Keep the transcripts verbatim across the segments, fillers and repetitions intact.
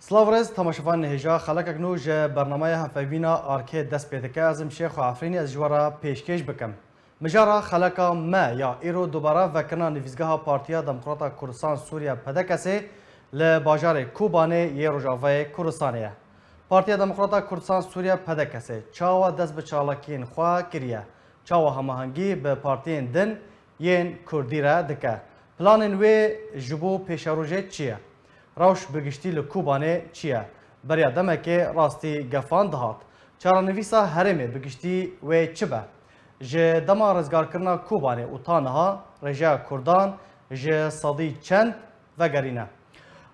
Silav rêz, temaşevanên hêja, xelekek nû ji bernameya hevpeyvîna Arkê dest pê dike. Ez im Şêxo Efrînî, ez ji we re pêşkêş bikim. Mijara xeleka me ya îro dubare vekirina nivîzgeha Partiya Demokrata Kurdistan Sûriye, P D K S'ê, li bajarê Kobanê yê Rojavayê Kurdistanê ye. Partiya Demokrata Kurdistan Sûriye, P D K S'ê, çawa dest bi çalakiyên xwe kiriye? Çawa hemahengî bi partiyên din yên Kurdî re dike? Planên wê ji bo pêşerojê çi ye? Rewş bi giştî li Kobanê çi ye? Beriya demekê rastî gefan dihat. Çarenivîsa herêmê bi giştî wê çi be? Ji dema rizgarkirina Kobanê û ta niha rêjeya Kurdan ji sedî çend vegerîne?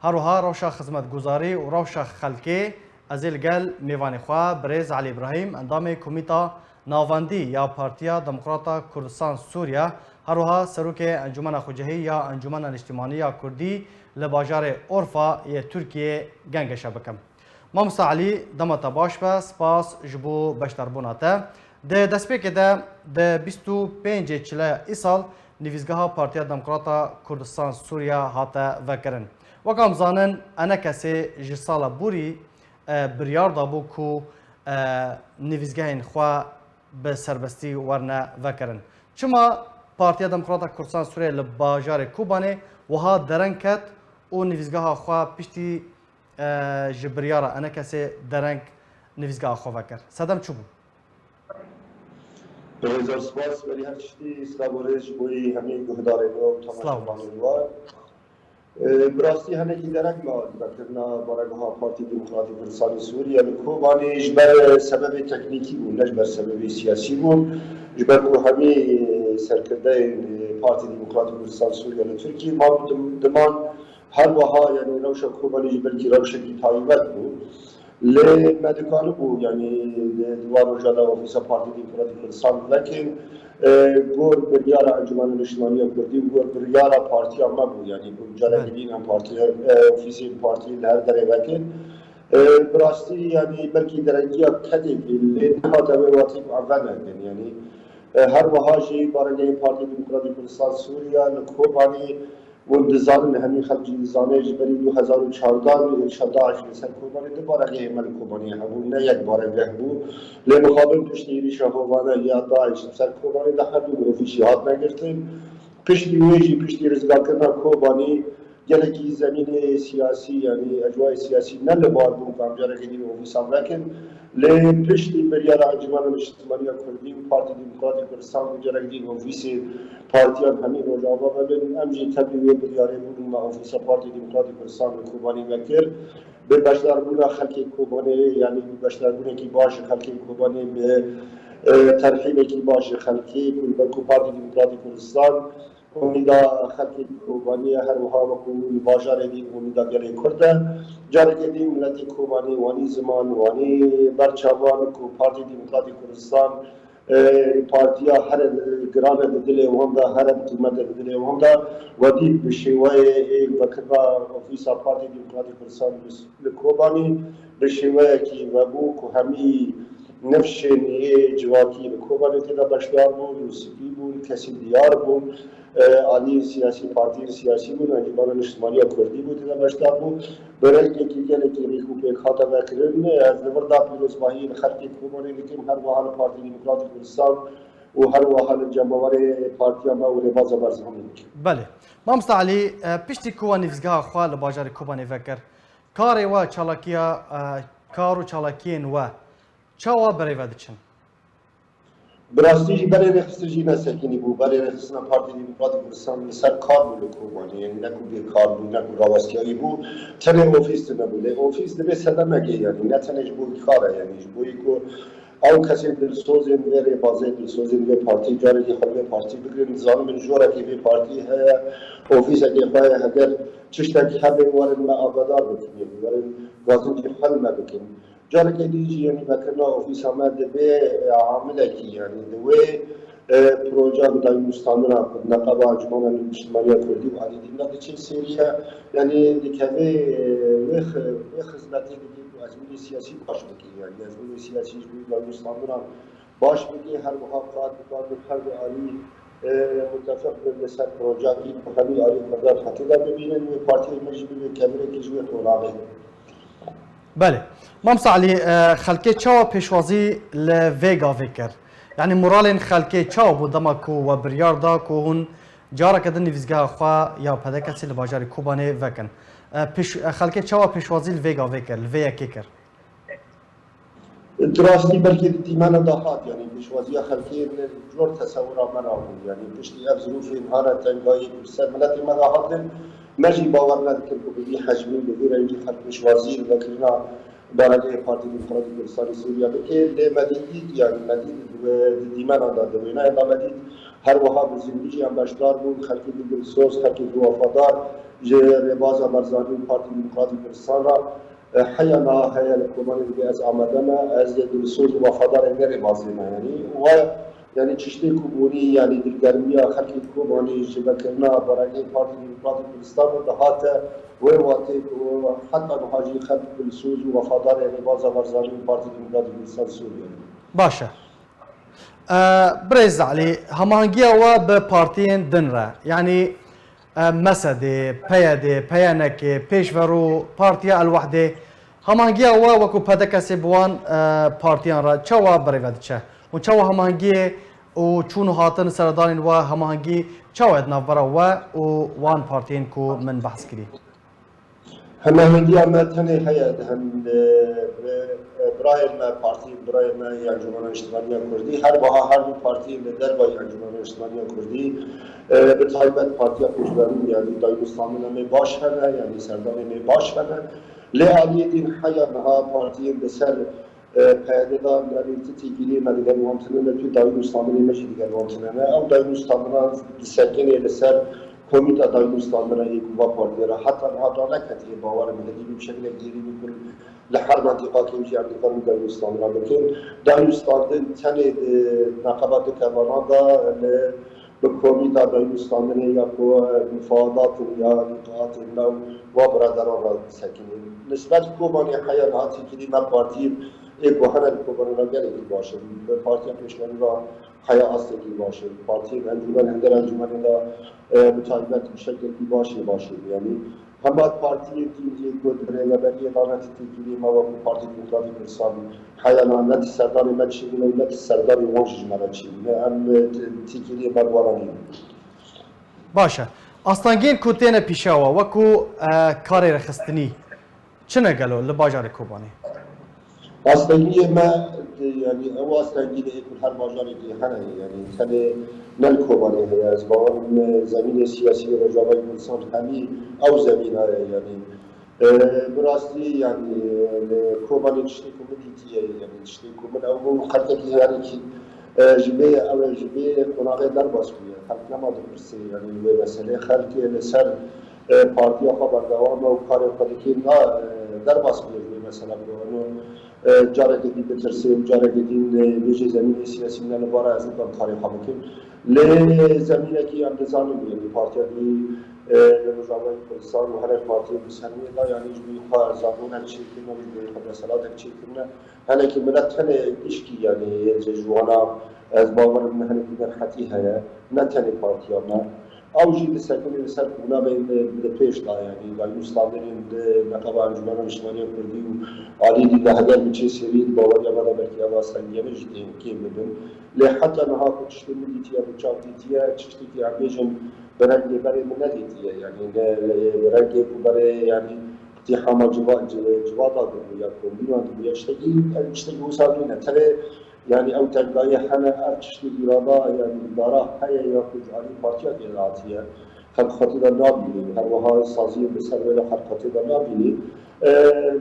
Her wiha rewşa xizmetguzarî û rewşa xelkê, ez ê li gel mêvanê xwe birêz Elî Îbrahîm, endamê Komîta Navendî ya Partiya Demokrata Kurdistan Sûriye, her wiha serokê Encûmena Xwecihî ya Encûmena Niştimanî ya Kurdî li bajarê Orfa yê Tirkiyê gengeşe bikim. Mamosta Elî, dema te baş be, spas ji bo beşdarbûna te. Di destpêkê de, di bîst û pêncê Çileya îsal, nivîzgeha Partiya Demokrata Kurdistan Sûriye hate vekirin. Wek em zanin, ENKS'ê ji sala borî, e, biryar dabû ku, e, nivîzgehên xwe bi serbestî werine vekirin. Çima Partiya Demokrata Kurdistan Sûriye li bajarê Kobanê wiha dereng ket û nivîzgeha xwe piştî, e, ji biryara ENKS'ê dereng nivîzgeha xwe vekir? Sedem çi bû? Hezar spas, berî her tiştî, silav û rêz ji bo yî hemî guhdarên we û Silav. Temaşevanên we. E, bi rastî hinekî dereng me vekirina baregeha Partî Demokratîk Kurdistanê Sûriye li Kobanê ji ber sebebê teknîkî bû, ne ji ber sebebê siyasî bû. Ji ber ku hemî serkirdeyên, e, Partî Demokratîk Kurdistan Sûriye li Tirkiyê man dim-, diman, her wiha, yanî rewşa Kobanê jî belkî rewşekî taybet bû. Lê me dikaribû, yanî di, di van roja de ofîsa Partî Demokratîk Kurdistan vekin, e, gor biryara Encûmena Niştimanî ya Kurdî û gor biryara partiya me bû, yanî ku careke Belê. din em partiya, e, ofîsên partiyê li her derê vekin. E, bi rastî, yanî belkî derengiya kedê bû, lê nehate wê watê ku em venekin, yanî, e, her wiha jî baregehê Partî Demokratîk Kurdistan Sûriye li Kobanê, hûn dizanin, hemî xelk jî dizane, ji berî du hezar û çardeh êrişa DAIŞ li ser Kobanê du baregehê me li Kobanê hebûn, ne yek baregeh bû. Lê mixabin piştî êrişa hovane ya DAIŞ li ser Kobanê de her du ofîsî hatine girtin. Piştî wê jî, piştî rizgarkirina Kobanê, gelekî zemînê siyasî, yanî ecwayê siyasî ne li bar bûn ku em careke din ofîsan vekin. Lê piştî biryara Encûmena Niştimanî ya Kurdî û Partî Demokratîk Kurdistan ku careke din ofîsê partiyan hemî Rojava vebin, em jî tevlî wê biryarê bûn û me ofîsa Partî Demokratîk Kurdistan li Kobanê vekir. Bi beşdarbûna xelkê Kobanê, yanî bi beşdarbûnekî baş ji xelkê Kobanê, bi, e, terhîbekî baş ji xelkê ku li ber ku Partî Demokratîk Kurdistan Komîda xelkê Kobaniyê, her wiha wekû li bajarê din Komîda gelê Kurd e. Careke din miletê Kobanî wanî ziman, wanî berçavan ku Partî Demokratîk Kurdistan, e, partiya here giran e di dilê wan de, here bi qîmet e di dilê wan de. We dît bi şêweyê ê vekirina ofîsa Partî Demokratîk Kurdistan li Kobanî bi şêweyekî vebû ku hemî nifşên yê civakî li Kobanê tê de beşdar bûn û spî bûn, kesî diyar bûn. E, aliyên siyasî, partiyên siyasî bûn, Encûmena Niştimanî ya Kurdî bû, tê de beşdar bû. Bi rengekî gelekî rêk û pêk hate vekirin. Ez li vir de pîrozbahiyê li xelkê Kobanê dikim, her wiha li Partî Demokratîk Kurdistan û her wiha li cemawerê partiya me û rêbaza Barzanî dikim. Belê. Mamosta Elî, e, piştî ku we nivîzgeha xwe li bajarê Kobanê vekir, karê we, çalakiya, e, kar û çalakiyên we çawa berê ve diçin? Bi rastî jî berê rêxistin jî nesekinî bû. Berê rêxistina Partî Demokratîk Kurdistan li ser kar bû li Kobanê. Yanî ne ku bê kar bû, ne ku rawestiyayî bû. Tenê ofîs tune bû. Lê ofîs divê sedemekê, yanî ne tenê ji bo kar e, yanî ji bo ku ew kesên dilsozên vê rêbazê, dilsozên vê partî, carekî xwe vê partî bigirin. Dizanim min jorekê vê partî heye, ofîsekê xwe ye. Heger tiştek hebe, werin me agadar bikin, yanî werin gazincê xwe li me bikin. Careke din jî, yanî vekirina ofîsa me divê, e, amilekî, yanî di wê, e, proja dayînûstandina ku neqeba Encûmena Niştimanî ya Kurdî û alî din de diçe sêriye, yanî dikeve, e, wê xi-, wê xizmetê dike ku ezmûnê siyasî baş bike, yanî ezmûnê siyasî ji bo dayînûstandina baş bike, her wiha qat bikin her du alî, e, mutefeq bin li ser projeyekî ku hemî alî Kurdan xetê de bibînin, wê partiyê me jî bibe kevirekî ji wê qonaxê. Belê. Mamosta Elî, e, xelkê çawa pêşwazî li vê gavê kir? Yanî moralên xelkê çawa bû dema ku we biryar da ku hûn careke din nivîzgeha xwe ya P D K S'ê li bajarê Kobanê vekin? E, pêş-, e, xelkê çawa pêşwazî li vê gavê kir, li vê yekê kir? Di rastî belkî di dîmena dahat, yanî pêşwaziya xelkê li cor tesewira me rabû. Yanî piştî ev zirûfên hane tengayî ku li ser miletê me de hatin, me jî bawer nedikin ku bi vî hecmî, bi vî rengî xelk pêşwazî li vekirina baregehê Partî Demokratîk Kurdistanê Sûriye bike. Lê me dît, yanî me dît di dîmena de, di wêneyan de me dît, her wiha bi zindî jî em beşdar bûn, xelkê dilsoz, xelkê wefadar ji rêbaza Barzanî û Partî Demokratîk Kurdistan re. E, heya niha heye li Kobanê dibê ez amade me, ez ê dilsoz û wefadarê vê rêbazê me. Yanî we, yanî tiştê ku bûnî, yanî dilgermiya xelkê Kobanê ji vekirina baregehê Partî Demokratîk Kurdistan re dihate wê watê ku heta niha jî xelk dilsoz û wefadarê rêbaza Barzanî û Partî Demokratîk Kurdistan Sûriye ne. Baş e. E, Birêz Elî, hemahengiya we bi partiyên din re, yanî e, MSD'ê, PYD'ê, PYNK'ê, Pêşverû, Partiya El-Wehdê, hemahengiya we wekû P D K S'ê bi wan, e, partiyan re çawa birêve diçe? Û çawa hemahengiyê û çûn û hatin seredanên we hemahengî çawa ye di navbera we û wan partiyên ku min behs kirî? Hemahengiya me tenê heye di hem, e, bi, e, birayên me, partiyên birayên me yê Encûmena Niştimaniya Kurdî, her wiha her du partiyên li dervayî Encûmena Niştimaniya Kurdî, e, bi taybet Partiya Pêşverû, yanî dayînûstandina me baş hene, yanî serdanê me baş hene. Lê aliyê din heya niha partiyên li ser, e, PYD'ê de, yanî tu têkiliyê me digel wan tune ne, tu dayînûstandinê me jî digel wan tune ne. Ew dayînûstandina disekinê li ser komîta dayînûstandina yê ku va partiyê re heta niha daneketiye, bawer im hêdî bi şekilek dîrî bû ku li her mentîqakê jî em dikarin dayînûstandina bikin. Dayînûstandin tenê di neqeba du kevanan de li, bi komîta dayînûstandinê ya ku mufawedat in ya îtaatên me û wa biraderan re disekinî. Nisbet Kobanê heya niha têkilî me partiyên ê ku hene li Kobanê re gelekî baş in. Bi Partiya Pêşverû re heya astekî baş e. Partiyên encûmen, hinder encûmenê de, e, bi taybet bi şeklekî baş ê, baş ê. Yanî hema partiyên din ê ku di rêveberiyê de ne ti têkiliyê me wekû Partî Demokratîk Kurdistan heyana ne ti serdanê me çêbûne û ne ti serdanê wan jî ji me re çêbûne. Em, e, ti-, têkiliyê me bi wan re nînin. Baş e. Astengiyên ku têne pîşeya we wekû, e, karê rêxistinî, çi ne gelo li bajarê Kobanê? Astengiyê me, yanî ew astengî ne ê ku her bajarekî hene ye, yanî tenê ne li Kobanê heye. Ez bawer im zemînê siyasî yê Rojavayê Kurdistan hemî ew zemîna ye, yanî, e, bi rastî, yanî, e, li Kobanê tiştê ku min dîtiye, yanî tiştê ku min ew bû xelkekî, yanî kî, e, ji vê, ew ê ji vê qonaxê derbas bûye. Xelk nema dipirse, yanî li wê meselê xelk ê li ser, e, partiya xwe berdewam e û karê xwe dike, na, e, derbas bûye ji wê mesela ku hûn, e, carekê din bitirse û carekê din, e, bêje zemînê siyasî ne li ba re ez nikim karê xwe bikim. Lê zemînekî em dizanin, yanî partiya dî, e, li Rojavayê Kurdistan û hinek partiyên bi ser wê de, yanî ji bo xwe zarûnek çêkirine û ji bo xwe desthilatek çêkirine. Hinekî milet tenê gişkî, yanî ji, ji wana ez bawer im hinekî derhetî heye, ne tenê partiya me. Ew jî disekinê li ser ku nabên li, li pêş de, yanî dayînûstandinên di neqeba Encûmena Niştimaniya Kurdî û alî dî de heger bi çê serî di baweriya me de belkî ev astengiyane jî tê kêm bibin. Lê heta niha ku tiştê min dîtiye, bi çav dîtiye, tiştekî em bêjin bi rengê berê min nedîtiye. Yanî ne, ne, bi rengê ku berê, yanî îtîhama civa-, ci-, civata dibû ya kombînan dibû ya tiştekî, ev tiştekî wisa nîne. Tenê, yanî ew tengayî hene, ev tiştê îrada, yanî îdara heye ya ku ji alî partiya tê de hatiye. Xelk xwe tê de nabînî. Her wiha saziyên li ser wê de xelk xwe tê de nabînî. E,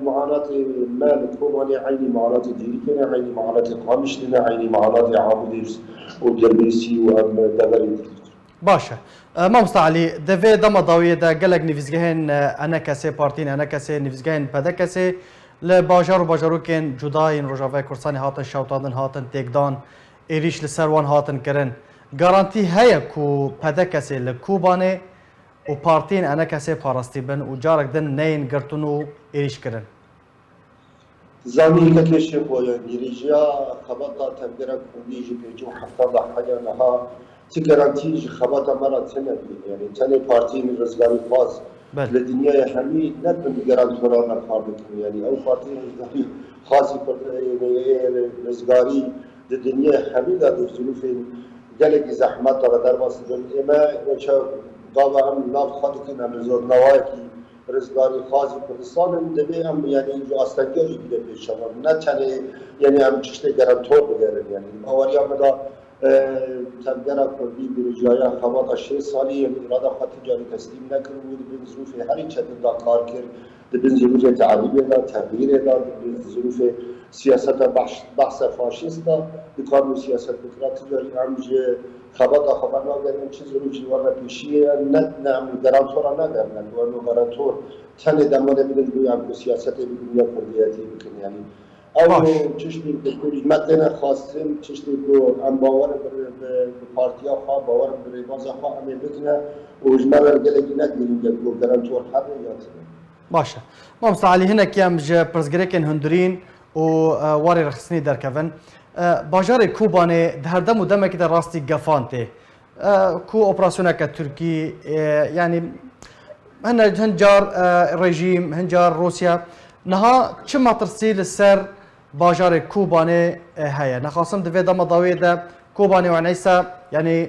muanatê me li Kobanê eynî muanatê Dîrikê ne, eynî muanatê Qamişlê ne, eynî muanatê Amûdê û Dirbêsî û em deverên dî. Baş e. E, Mamosta Elî, di vê dema dawiyê de gelek nivîzgehên, e, ENKS'ê, partiyên ENKS'ê, nivîzgehên PDKS'ê li bajar û bajarokên cuda yên Rojavayê Kurdistanê hatin şewitandin, hatin têkdan, êrîş li ser wan hatin kirin. Garantî heye ku PDKS'ê li Kobanê û partiyên ENKS'ê parastî bin û carek din neyên girtin û êrîş kirin? Zanî kekê Şêxo, yanî rêjiya xebata Tevgera Kurdî ji pêncî û heftan de heya niha ti garantî ji xebata me re tune bûye. Yanî tenê partiyên rizgarîxwaz Belê. Li dinyayê hemî ne bi garantora me kar dikin. Yanî ew partiyên rizgarî, xasî Kurd-, rizgarî di dinyayê hemî de di zirûfên gelekî zehmet de re derbas dibin. Ê me, çawa gava em nav xwe dikin, em li zor navayekî rizgarî xasî Kurdistan in, divê em, yanî ji astengiyê jî bide pêşevan. Ne tenê, yanî em tiştê garantor bigerin. Yanî baweriya me de, e, tevgera Kurdî girêdayî xebata şêst salî, yanî îrada xwe ti carî teslîm nekiribû, di bin zirûfê herî çetin de kar kir, di bin zirûfê tehrîbê de, texyîrê de, di bin zirûfê siyaseta behs-, behsa faşîst de, dikaribû siyaset bikira. Ti carî em ji xebata xwe venagerin, çi zirûf jî werne pêşiyê, ne, ne em garantora nagerin, em werne garantor tenê demanê bidin, ku em ku siyasetê bi dinya kurdiyetî bikin. Yanî ew Baş. tiştên ku, ku ji me têne xwestin, tiştên ku em bawer bi, bi, bi partiya xwe, bawer bi rêbaza xwe em ê bikine û ji me re gelekî ne girîng e ku garantor hebe ya tune. Baş e. Mamosta Elî, hinekî em ji pirsgirêkên hundirîn û, e, warê rêxistinî derkevin. E, bajarê Kobanê di her dem û demekî de rastî gefan tê. E, ku operasyoneke Tirkî, e, yanî hin, hin car, e, rejîm, hin car Rûsya. Niha çi metirsî li ser bajarê Kobanê, e, heye? Nexasim di vê dema dawiyê de Kobanê û Enîsa, yanî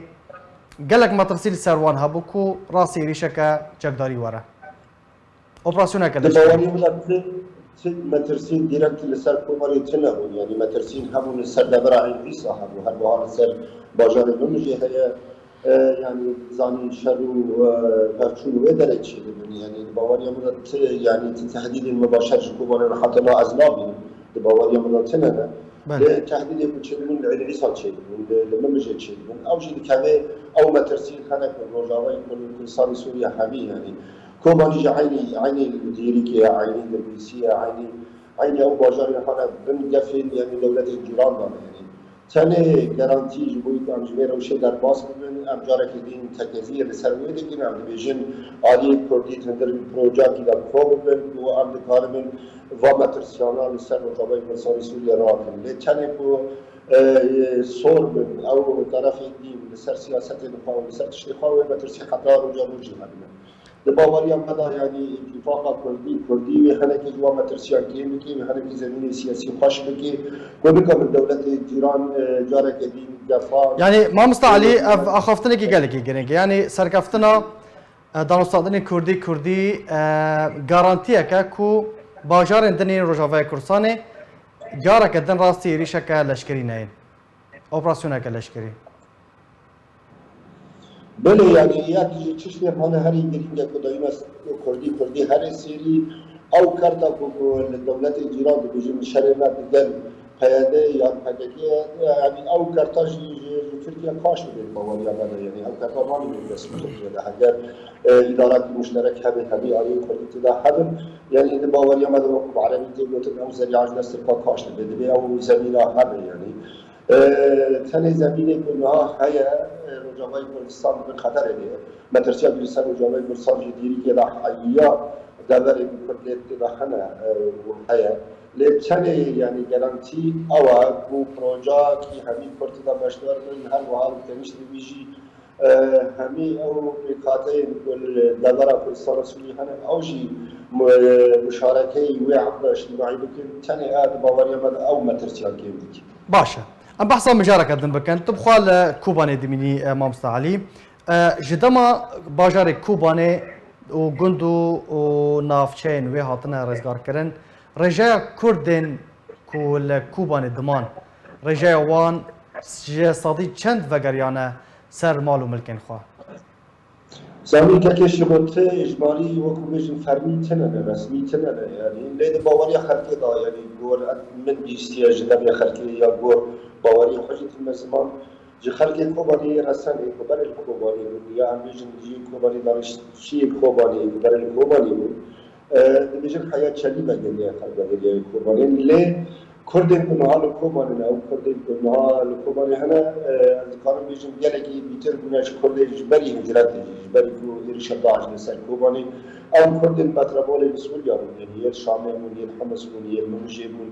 gelek metirsî li ser wan hebû ku rastî êrîşeke çekdarî were. Operasyoneke Di leşkerî. baweriyê min de ti, ti metirsîn dîrekt li ser Kobanê tune bûn. Yanî metirsîn hebûn li ser devera Eyn Îsa hebû. Her wiha li ser bajarê Mimijê heye. E, yanî zanîn şer û, e, pevçûn wê derê çêdibin. Yanî di baweriya min de ti, yanî ti tehdîdên mebaşer ji Kobanê re heta niha ez nabînim. Di baweriya min de tune ne. Belê. Lê tehdîdê ku çêdibûn li Eyn Îsa çêdibûn, li, li Mimijê çêdibûn. Ew jî dikeve ew metirsîn hene ku Rojavayê Kurd û Kurdistanê Sûriye hemî, yanî Kobanî jî eynî, eynî dîrîkê ye, eynî dirbîsî ye, eynî, eynî ew bajarên hene bin gefên, yanî dewletên cîran de ne, yanî. Tenê garantî ji bo ku em ji vê rewşê derbas bibin, em carekê din tekeziyê li ser wê dikin, em dibêjin aliyê Kurdî di hundir projeyekî de kom bibin û em dikaribin va metirsiyana li ser Rojavayê Kurdistanê Sûriye rakin. Lê tenê ku, e, sor bin, ew terefê din li ser siyasetên xwe û li ser tiştê xwe wê metirsî heta roja rojê hebine. Di baweriya me de, yanî, îtîfaqa Kurdî, Kurdî wê hinekî ji wan metirsiyan kêm bike, wê hinekî zemînê siyasî xweş bike, ku bikarin dewletê cîran, e, careke din gefa. Yanî, Mamosta Elî, ev axaftinekî gelekî girîng e. Yanî, serkeftina, e, danûstandinê Kurdî, Kurdî, e, garantiyeke ku bajarên din ên Rojavayê Kurdistanê careke din rastî êrîşeke leşkerî neyên. Operasyoneke leşkerî. Belê, yanî yek ji tiştên hane herî girîng e ku dayîna Kurdî, Kurdî herê sêrî, ew kerta ku, ku li dewletên cîran dibêjin şerê me bi gel P Y D yan P K K, yanî ew kerta jî ji, ji Tirkiye kaş dibê di baweriya me de, yanî ew kerta namînin dest bi Tirkiye de. Heger, e, îdaratî muşterek hebe, hevî aliyê Kurdî tê de hebin, yanî di baweriya me de wekî bi erebî tê gotin, ew zerîa ji dest Tirka kaş dibê, dibê ew zemîna hebe, yanî. E, tenê zemînê ku niha heye, e, Rojavayê Kurdistan di bin xeterê de ye. Metirsiya ku li ser Rojavayê Kurdistan ji dîrîkê de heya deverê ku Kurd lê tê de hene, e, û heye. Lê tenê, yanî, garantî ew e ku projeyekî hemî Kurd tê de beşdar bin, her wiha li teniştê wî jî, e, hemî ew pêkhateyên ku li devera Kurdistana Sûriyê hene, ew jî mu-, muşarekeyê wê eqda îctimaî bikin. Tenê e di baweriya me de ew metirsiya kêm dike. Baş e. Em behsa mijareke din bikin. Tu bi xwe li Kobanê dimînî, e, Mamosta Elî. E, ji dema bajarê Kobanê û gund û, û navçeyên wê hatine rizgarkirin, rêjeya Kurdên ku li Kobanê diman, rêjeya wan ji sedî çend vegeriyane ser mal û milkên xwe? Zanî, kekê Şigot, îcmalî, wekî bêjin, fermî tune ne, resmî tune ne, yanî lê di baweriya xelkê de, yanî gor min bîstiye ji demê xelkê ya gor baweriyê xwe jî tîne ziman. Ji xelkê Kobanê yê resen ê ku berê li Kobanê bûn, ya em bêjin jî Kobanê, daniştiyê Kobanê ê ku berê li Kobanê bûn, e, dibêjin heya çelî vegeriya, xelk vegeriya Kobanê. Lê Kurdên ku niha li Kobanê ne, ew Kurdên ku niha li Kobanê hene, e, ez dikarim bêjim gelekî bîtir bûne ji Kurdê ji berî hicretê jî, ji berî ku êrişa DAIŞ li ser Kobanê, ew Kurdên metropolê li Sûriya bûn, yanî yên Şamê bûn, yên Hims bûn, yên Minbicê bûn,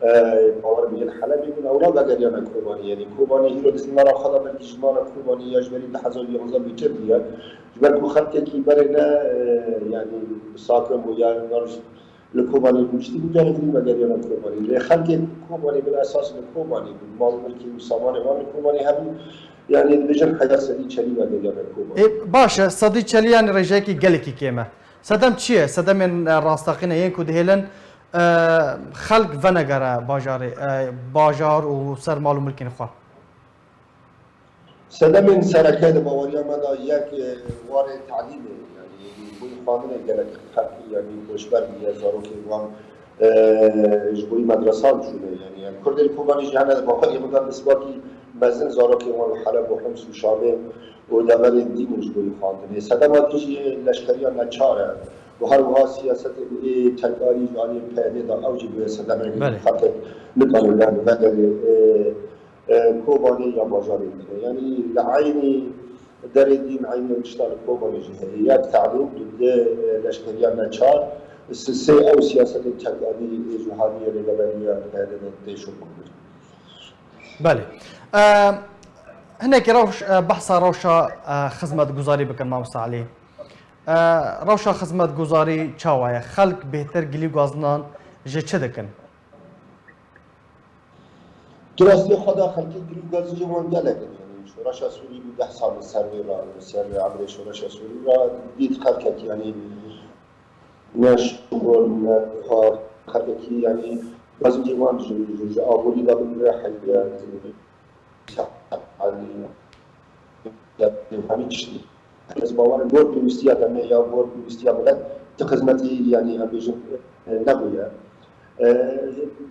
e, bawerim yên Helebê bûn, ew ne vegeriyane Kobanê, yanî Kobanê îro di nara xwe de belkî ji nara Kobanê ya ji berî du hezar û yonzdeh bîtir bûye. Ji ber ku xelkekî berê ne, e, yanî sakin bû, ya li Kobanê rûniştî bû, careke din vegeriyane Kobanê. Lê xelkê Kobanê bila esas li Kobanê bûn. Mal û milkê û samanê wan li Kobanê hebû. Yanî dibêjin heya sedî çelî vegeriyane Kobanê. Ê, baş e, sedî çelî yanî rêjeyekî gelekî kêm e. Sedem çi ye? Sedemên, e, rastaqîne yên ku dihêlin, e, xelk venegere bajarê, e, bajar û ser mal û milkên xwe. Sedemên sereke di baweriya me de yek, e, warê telîmê, yanî ji bo xwendinê gelek xelkî, yanî koçber bûye, zarokên wan, e, ji bo medresan çûne, yanî, yanî Kurdên Kobanê jî hene di baweriya me de bi sibakî mezin zarokên wan li Heleb û Hims û Şamê û deverên dîn û ji bo xwendinê. Sedema din jî leşkeriya neçar e û her wiha siyasetên ê tekarî ji aliyê P Y D'ê de ew jî bûye sedemek Belê. Xelkek nikarin vegerê, e, e, Kobanê ya bajarê din e. Yanî li eynî derê dîn eynî tişta li Kobanê jî heye. Yek telîm, du, e, leşkeriya neçar, sê ew siyasetên tekarî ê ji aliyê rêveberiya P Y D'ê de tê şopandin. Belê. E, hinekî rewş, e, behsa rewşa, e, xizmetguzarî bikin, Mamosta Elî. E, rewşa xizmetguzarî çawa ye? Xelk bêhtir gilî û gazinan ji çi dikin? Di rastî xwe de xelkê gilî û gazî jê wan gelek in. Yanî şoreşa Sûrî bû deh sal li ser wê re, li ser emrê şoreşa Sûrî re dît xelkek, yanî ne şixul, ne kar, xelkekî, yanî gazî jê wan ji, ji, ji aborî de bigire heye, yanî hemî tiştî. Ez bawer im, gor pêwîstiya demê ya gor pêwîstiya milet ti xizmetî, yanî em bêjin, e, nebûye. E,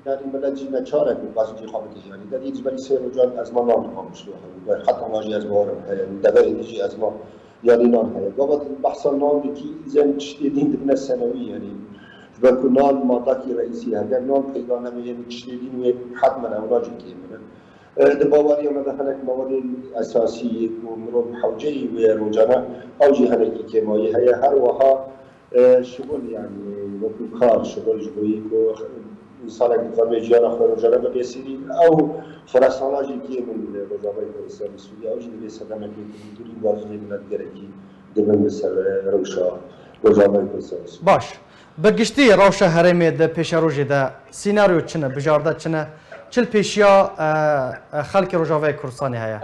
yanî milet jî neçar e ku qazîncê xwe bike. Yanî derî ji berî sê rojan ez ma nan dixwam ji bo hewî. Ber heta niha jî ez bawer im heye. Deverê din jî ez ma yanî nan heye. Gava tu behsa nan dikî, îzen tiştê din dibine senewî, yanî ji ber ku nan madakî reîsî, heger nan peyda nebe, yanî tiştê din wê hetmen ewla jî kêm in. E, di baweriya me de hinek mewedên esasî yê ku mirov hewceyî wê rojane, ew jî hinekî kêmayî heye. Her wiha, e, şixul, yanî wekî kar, şixul ji bo yî ku însanek dixwebê jiyana xwe rojane bibe sêrî, ew firesana jî kêm in li Rojavayê Kurdistanê Sûriye, ew jî divê sedemekê ku dûrî gazînê milet gerekî dibin li ser, e, rewşa Rojavayê Kurdistanê Sûriye. Baş. Bi giştî rewşa herêmê di pêşerojê de sînaryo çi ne, bijarde çi ne, çi li pêşiya, e, e, xelkê Rojavayê Kurdistanê heye?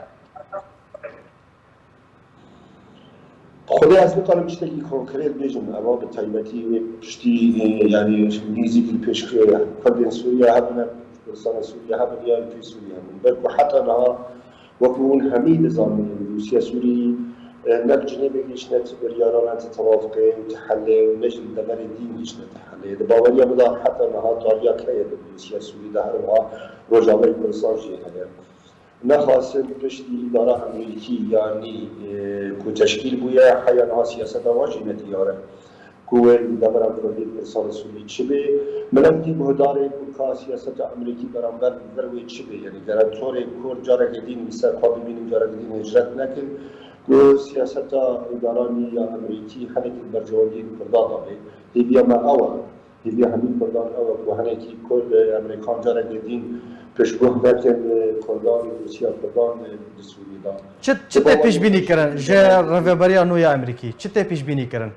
Xwedê ez nikarim tiştekî konkret bêjim, eva bi taybetî wê piştî, e, yanî nêzîkî pêş, e, Kurdên Sûriye hebûne, Kurdistana Sûriye hebûn ya ülkeyê Sûriye hebûn. Belku heta niha Wekî hûn hemî dizanin, Rûsya Sûrî, e, ne bi Cinêvê gihiştine ti biryara, ne ti tewafiqê û ti helê û ne jî li deverê dîn gihiştine ti helê. Di baweriya min de heta niha tariya keye di Rûsya Sûrî de her wiha Rojavayê Kurdistan jî heye. Nexasin piştî îdara Amerîkî yanî, e, ku teşkîl bûye, heya niha siyaseta wan jî ne diyar e. Ku wê li devera Kurdî Kurdistanê Sûrî çi bê? Miletî guhdarê ku ka siyaseta Amerîkî beramber li vir wê çi bê? Yanî gerantorê Kurd careke din li ser xwe bibînin, careke din hicret nekin. Ku siyaseta îdaranî ya Amerîkî hinekî berjewendiyên Kurdan de bê. Hêviya me ew e. Hêviya hemî Kurdan ew e ku hinekî Kurd, e, Amerîkan careke din piştguh nekin, e, Kurdan û dosiya Kurdan, e, di Sûrî de. Çi, çi tê pêşbînî kirin ji rêveberiya nû ya Amerîkî? Çi tê pêşbînî kirin?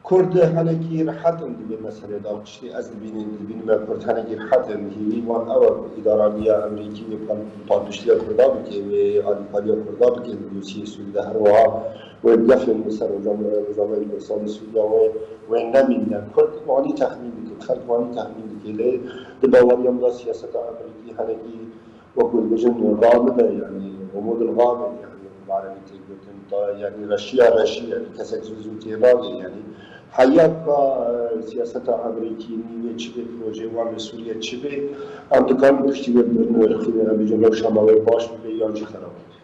Kurd hinekî rehet in di vê meselê de, tiştê ez dibînim, dibînime Kurd hinekî rehet in. Hêvî wan ew e ku îdaraniya Amerîkî wê pal-, palpiştiya Kurda bike, wê alîkariya Kurda bike di dosiyê Sûrî de. Her wiha wê gefên li ser Rojava-, Rojavayê Kurdistanê Sûriya wê, wê nemîne. Kurd wanî texmîn dike, xelk wanî texmîn dike. Lê di baweriya min de siyaseta Amerîkî hinekî Wekî dibêjin, gamide, yanî, umûd il gamid, yanî, bi erebî tê gotin, ta, yanî, reşiya reşî, yanî, kesek zû zû tê nagê, yanî. Heya ka, e, siyaseta Amerîkî nî wê çi bê, projeyê wan li Sûriye çi bê, em dikarin piştî wê bigirin wê rixînê, em bêjin rewşa me wê baş bibe yan jî xerab bibe.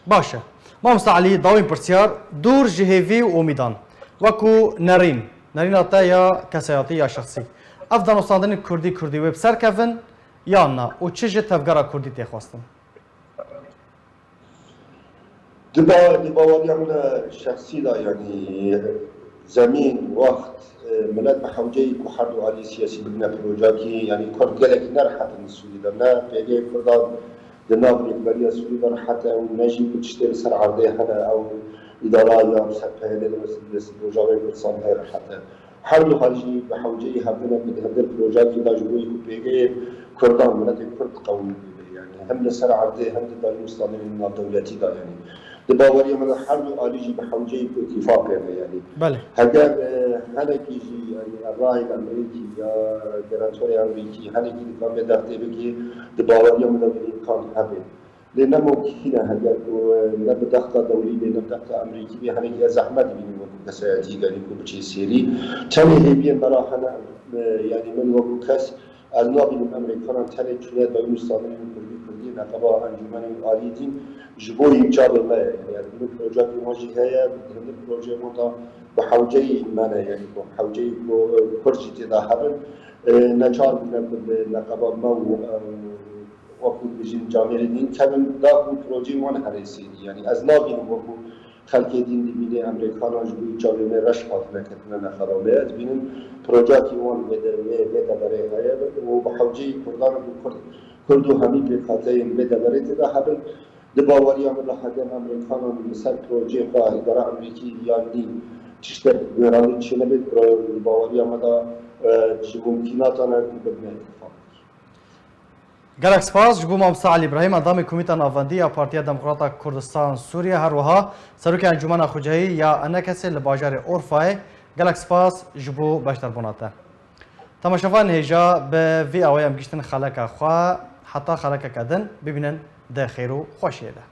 Baş e. Mamosta Elî, dawîn pirsyar, dûr ji hêvî û umîdan. Wekû nerîn, nerîna te ya kesayatî ya şexsî. Ev danûstandinên kurdî kurdî wê bi ser kevin yan na û çi ji tevgera kurdî tê xwestin? Di ba-, di baweriya min e şexsî de, yanî zemîn, wext, e, milet bi hewceyî ku her du alî siyasî bibine projeyekî, yanî kurd gelekî nerihet in li Sûrî de, ne pêgeyê kurdan di nav rêveberiya Sûrî de rihet e û ne jî ku tiştê li ser erdê hene ew îdara ya bi ser P Y D de li Rojavayê Kurdistan heye rihet e. Her du hal jî bi hewceyî hebine ku di hevdin projeyekî de ji bo ku pêgeyê kurdan, miletê kurd qewî bibe, yanî hem li ser erdê hem di danûstanên navdewletî de, yanî di baweriya min de her du alî jî bi hewceyî ku îtîfaqê me, yanî Belê. Heger, e, henekî jî, yanî rayê Amerîkî ya garantorê Amerîkî henekî dikare dextê bike, di baweriya min de vê îmkan hebe. Lê ne mumkîn e heger ku ne bi dexta dewlî bê, ne bi dexta Amerîkî bê, henekî ez zehmet dibînim wekî kesayetî, yanî ku biçî sêrî. Tenê hêviyên me re hene, e, yanî min wekî kes, ez nabînim Amerîkanan tenê çûne danûstanên kurdî kurdî, neqeba encûmenên alî din ji bo yî çavê me ye. Yanî ez dibînim projeyekî wan jî heye, di hindek projeyê wan de bi hewceyî me ne, yanî ku hewceyî ku, e, kurd jî tê de hebin, e, neçar bûne ku bi neqeba me û, e, wekî dibêjin camêrê din kevin da ku projeyê wan here sêrî. Yanî ez nabînim wekî xelkê din dibîne Amerîkanan ji bo çavê me reş hatine ketine neqeba me. Ez dibînim projeyekî wan vê de-, vê, vê deverê heye û bi hewceyî kurdan û kurd, kurd û hemî pêkhateyên vê deverê tê de hebin. Di baweriya min de heger Amerîkanan li ser projeyê xwe îdara Amerîkî yan nî tiştek guherandin çênebêt, pro-, di baweriya me de, e, ji mumkînatan e ku bibine îtîfaq. Gelek spas ji bo Mamosta Elî Îbrahîm, endamê Komîta Navendî ya Partiya Demokrata Kurdistan Sûriye, her wiha Serokê Encûmena Xwecihî ya ENKSê li bajarê Orfayê. Gelek spas ji bo beşdarbûna te. Temaşevanên hêja, bi vî awayê em gihîştin xeleka xwe, heta xelekeke din bibînin di xêr û xweşiyê de.